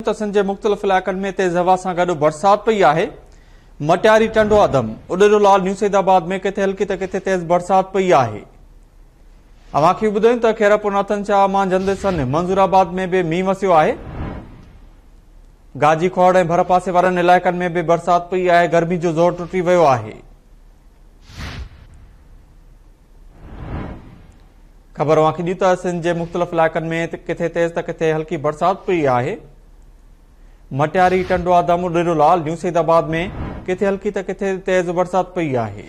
ته سنڌ جي مختلف علائقن ۾ تيز هوا سان گڏ برسات پئي آهي. مٽياري ٽنڊو آدم، اڏيرو لال نيو سيد آباد ۾ ڪٿي هلڪي ته ڪٿي تيز برسات پئي آهي. اوهان کي ٻڌايون ته خيرپور ناٿن شاهه مانجهند سن منظور آباد ۾ به مينهن وسيو آهي. گاجي کوهڙ ۽ ڀرپاسي وارن علائقن ۾ به برسات پئي آهي، گرمي جو زور ٽٽي ويو آهي. خبر اوهان کي ڏيون ته سنڌ جي مختلف علائقن ۾ ڪٿي تيز ته ڪٿي هلڪي برسات پئي آهي. مٽياري، ٽنڊو آدم، ڏيرو لال، نيو سيد آباد ۾ ڪٿي هلڪي ته ڪٿي تيز برسات پئي آهي.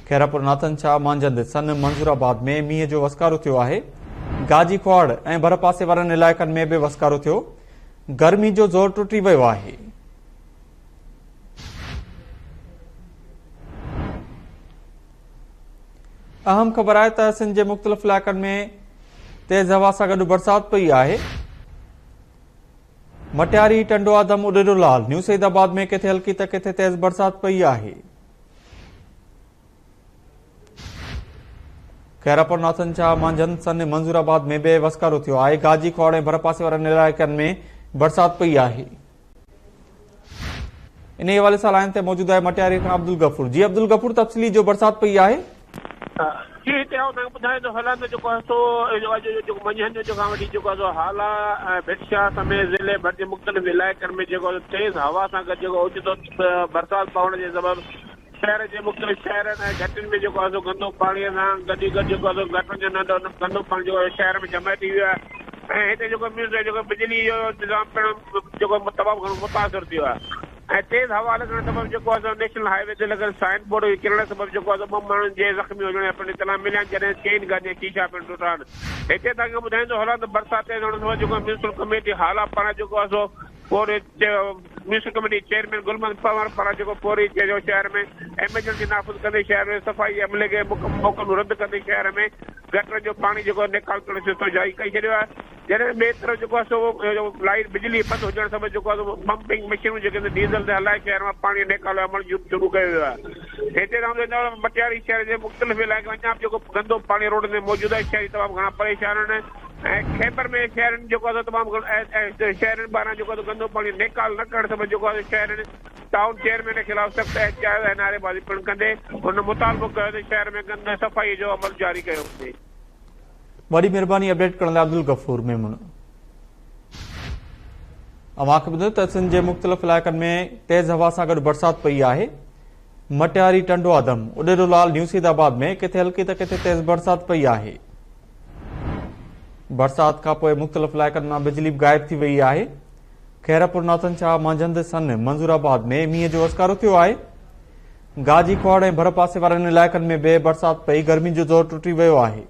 خيرپور ناٿن شاهه، مانجهند، سن، منظور آباد ۾ مينهن جو وسڪارو ٿيو آهي. گاجي کوهاڙ ۽ ڀرپاسي وارن علائقن ۾ به وسڪارو ٿيو. گرمي جو زور ٽٽي ويو آهي. اهم خبر آهي ته سنڌ جي مختلف علائقن ۾ تيز هوا سان گڏ برسات پئي آهي. مٽياري، ٽنڊو آدم، اڏيرو لال، نيو سعيد آباد ۾ ڪٿي هلڪي ته ڪٿي تيز برسات پئي آهي. خيرپور ناٿن شاهه، مانجهند، سن، منظور آباد ۾ به وسڪارو ٿيو آهي. گاجي کوهاڙ ۽ ڀرپاسي وارن علائقن ۾ برسات پئي آهي. انهيء حوالي سان لائين تي موجود آهي مٽياري کان عبدالغفور. جي عبدالغفور تفصيلي جو برسات پئي آهي. جي هتي آئون توهان کي ٻڌايان ٿو هلان ته جيڪو آهي سو اڄ جيڪو منجهند جو کان وٺي جيڪو آهي سو هالا ۽ ڀٽ شاهه سميت ضلعي ڀر جي مختلف علائقن ۾ جيڪو آهي سو تيز هوا سان گڏ جيڪو اوچتو برسات پوڻ جي سبب شهر جي مختلف شهرن ۽ گهٽين ۾ جيڪو آهي سو گندو پاڻي سان گڏ ئي گڏ جيڪو آهي سو گٽرن جو ننڍو گندو پاڻي جيڪو آهي شهر ۾ جمع ٿي ويو آهي ۽ هتي جيڪو ميونسپل جيڪو بجلي جو انتظام پڻ جيڪو تمام گهڻو متاثر ٿيو آهي ۽ تيز هوا لڳڻ سبب جيڪو آهي سو نيشنل هاء وي تي لڳل سائن بورڊ کي ڪرڻ سبب جيڪو آهي سو ٻه ماڻهن جي زخمي هجڻ جا پڻ اطلاع مليا آهن جڏهن چئن گاڏين جا شيشا پڻ ٽٽا آهن هتي توهان کي ٻڌائيندو هلان ته برسات تيز هئڻ سبب جيڪو ميونسپل ڪميٽي هالا پاران جيڪو آهي سو پوري municipal committee chairman Gul Muhammad Panhwar پاران جيڪو پوري چيو شهر ۾ ايمرجنسي نافذ ڪندي شهر ۾ صفائي جي عملي کي موڪلون رد ڪندي شهر ۾ گٽرن جو پاڻي جيڪو نيڪال ڪرڻ سلسلو جاري ڪري ڇڏيو آهي جڏهن ٻئي طرف جيڪو آهي سو لائيٽ بجلي بند هجڻ سبب جيڪو آهي سو پمپنگ مشينون جيڪي ڊيزل تي هلائي شهر مان پاڻي نيڪال جو عمل شروع ڪيو ويو آهي هتي رهندي مٽياري شهر جي مختلف علائقن ۾ اڃا به جيڪو گندو پاڻي روڊن تي موجود آهي شهري تمام گهڻا پريشان آهن ۽ خيبر ۾ شهرين جيڪو آهي سو تمام گهڻو شهرين پاران جيڪو آهي سو گندو پاڻي نيڪال نه ڪرڻ سبب جيڪو آهي سو شهرين ٽائون چيئرمين خلاف سخت احتجاج ۽ نعريبازي پڻ ڪندي هن مطالبو ڪيو ته شهر ۾ گند صفائي جو عمل جاري ڪيو وڃي. وڏي مھرباني اپڊيٽ ڪرڻ لاء عبدالغفور ميمڻ. اوهان کي ٻڌايون ته سنڌ جي مختلف علائقن ۾ تيز هوا سان گڏ برسات پئي آهي. مٽياري، ٽنڊو آدم، اڏيرو لال، نيو سيد آباد ۾ ڪٿي هلڪي ته ڪٿي تيز برسات پئي آهي. برسات کانپوء مختلف علائقن مان بجلي به غائب ٿي وئي آهي. خيرپور ناٿن شاهه، مانجهند، سن، منظور آباد ۾ مينهن جو وسڪارو ٿيو آهي. گاجي کوهاڙ ۽ ڀرپاسي وارن علائقن ۾ به برسات پئي، گرمي جو زور ٽٽي ويو آهي.